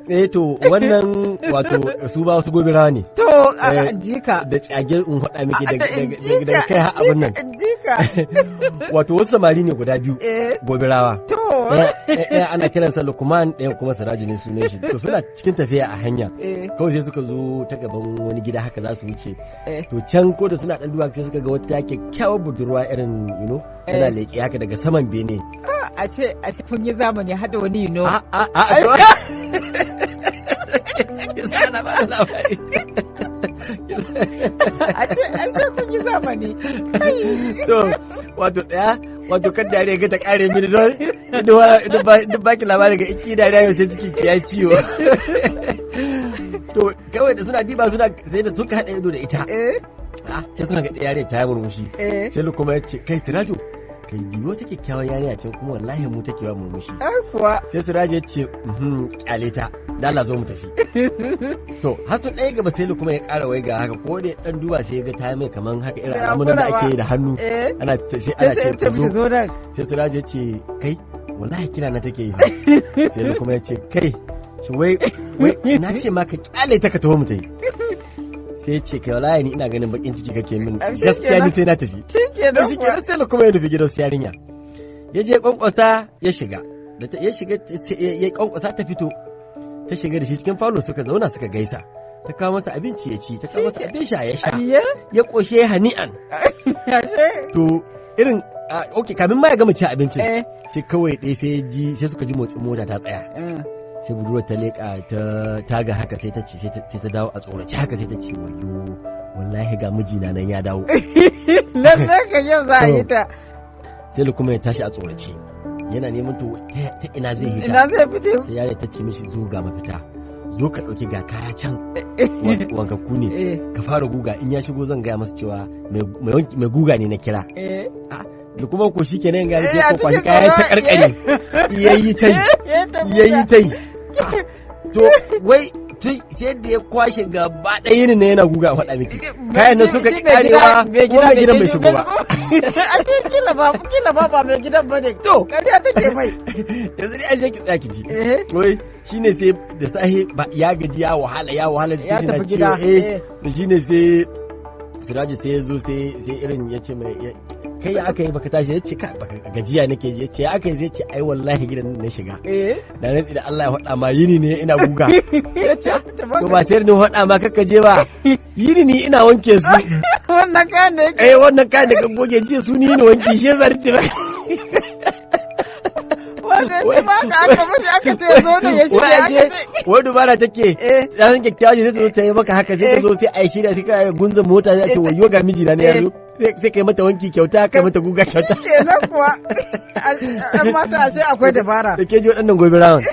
Eh, to wannan wato su ba wasu gobirawa ne. To a jika. Da tsage in faɗa miki daga kai har abin nan. Jika. Wato wasu samari ne guda biyu. Gobirawa. To. Ɗaya ana kiransa Lukman, ɗayan kuma Siraju ne sunan shi. To suna cikin tafiya a hanya. Kawai sai suka zo ta gaban wani gida haka za su wuce. To can ko da suna ɗan duba sai suka ga wata kyakkyawar budurwa irin tana leƙe haka daga saman bene. A ce kun yi zamani hada wani. A a a to. Ana ba labari. A ce kun yi zamani. To wato ɗaya wato kan dariya ga ta kare mini don duk baki labari ga iki dariya yau sai ciki ya ciwo. To kawai da suna diba suna sai da suka haɗa ido da ita. Sai suna ga ɗaya ta yi murmushi. Sai kuma ya ce, "Kai Sirajo, kai dibo ta kyakkyawan yarinya can kuma wallahi mu take wa murmushi." Ai kuwa. Sai Sirajo ya ce, "Kyale ta, dala zo mu tafi." To har sun ɗaya gaba sai kuma ya ƙara wai ga haka ko da ɗan duba sai ya ga ta mai kaman haka irin alamun da ake yi da hannu. Ana sai ana ce zo. Sai Sirajo ya ce, "Kai, wallahi kira na take yi." Sai kuma ya ce, "Kai, shi wai wai na ce ma ka kyale ta ka taho mu tafi." Sai ce, "Kai, wallahi ni ina ganin bakin ciki kake min, gaskiya ni sai na tafi." Shi kenan sai kuma ya nufi gidan su yarinya. Ya je kwankwasa ya shiga. Da ya shiga ya kwankwasa ta fito. Ta shiga da shi cikin falo suka zauna suka gaisa. Ta kawo masa abinci ya ci, ta kawo masa abin sha ya sha. Ya koshe hani'an. To irin okay, kamin ma ya gama cin abincin sai kawai ɗaya sai ji sai suka ji motsin mota ta tsaya. Sai budurwar ta leƙa ta taga haka sai ta ce sai ta dawo a tsorace haka sai ta ce, "Wayo, wallahi ga mijina nan ya dawo." Lallai ka yau za a yi ta. Sai kuma ya tashi a tsorace yana neman to ta ina zai hita. Ina zai fite. Sai yare ta ce mishi, "Zo ga mafita, zo ka ɗauki ga kaya can wankakku ne, ka fara guga, in ya shigo zan gaya masa cewa mai guga ne na kira." Da kuma ko shi kenan ga ya ko kwashi kaya ta karkare yayi tai yayi tai. To wai sai da ya kwashe gaba ɗaya ne yana guga faɗa miki kayan nan suka karewa kuma mai gidan bai shigo ba. Ashe kila ba mai gidan ba ne. To kariya take mai. Yanzu dai ashe ki tsaya ki ji. Wai shine sai da sahi ya gaji ya wahala ya wahala jikin shi na ciwo, shine sai Siraji sai ya zo sai irin ya ce mai, "Kai, ya aka yi baka tashi?" Ya ce, "Ka baka gajiya nake ji." Ya ce, "Ya aka yi?" Zai ce, "Ai wallahi gidan na shiga. Da rantsi da Allah ya faɗa ma yini ne ina guga." Ya ce, "To ba sai ni faɗa ma kakka je ba. Yini ne ina wanke su." Wannan kayan da Eh, wannan kayan da ka goge jiya su ni ne wanki shi yasa ni ce. Wanda shi ma aka mashi aka ce zo da ya shirya aka ce. Wai dubara take. Ya san kyakkyawa ne, sai ta zo ta yi maka haka, sai ta zo sai a yi shirya sai ka gunzan mota sai a ce, "Wayyo, ga mijina ne ya zo." Sai kai mata wanki kyauta, kai mata guga kyauta. Kenan kuwa. An mata ashe akwai dabara. Da ke ji waɗannan gobe rawan.